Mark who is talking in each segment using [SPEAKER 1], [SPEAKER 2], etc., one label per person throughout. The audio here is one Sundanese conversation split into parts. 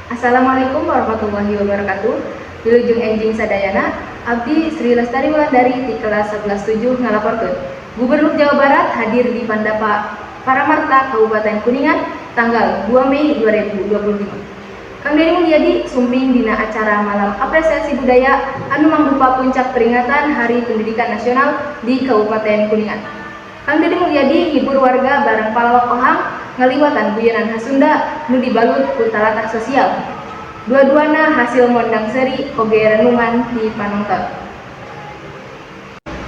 [SPEAKER 1] Assalamualaikum warahmatullahi wabarakatuh. Wilujeng enjing sadayana, Abdi Sri Lestari Wulandari di kelas 11.7 ngalaporkeun. Gubernur Jawa Barat hadir di Pandapa Paramarta, Kabupaten Kuningan, tanggal 2 Mei 2025. Kang Deddy Mulyadi sumping dina acara Malam Apresiasi Budaya anu mangrupa puncak peringatan Hari Pendidikan Nasional di Kabupaten Kuningan. Kang Deddy Mulyadi ngibur warga bareng palawak Ohang ngaliwatan guyonan khas Sunda nu dibalut ku talatah sosial. Dua-duana hasil ngondang seuri oge renungan di panonton.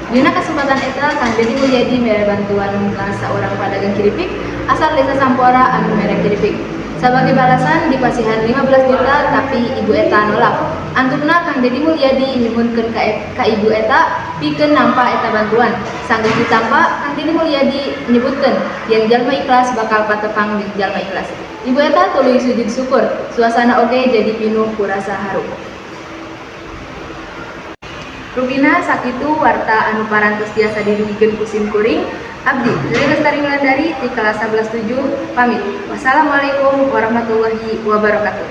[SPEAKER 1] Dina kesempatan eta, Kang Deddy Mulyadi mere bantuan ka saurang pedagang kiripik asal Desa Sampora anu mere kiripik. Sebagai balasan dipasihan 15 juta, tapi ibu eta nolak. Antupna Kang Deddy Mulyadi nyuhunkeun ka ibu eta pikeun nampa eta bantuan. Sanggeus ditampa, Kang Deddy Mulyadi nyebutkeun yen jalma ikhlas bakal patepang jeung jalma ikhlas. Ibu eta tuluy sujud syukur, suasana oge jadi pinuh ku rasa haru. Rupina sakitu warta anu parantos tiasa didugikeun ku sim kuring. Abdi Sri Lestari Wulandari di kelas 11.7 pamit. Wassalamualaikum warahmatullahi wabarakatuh.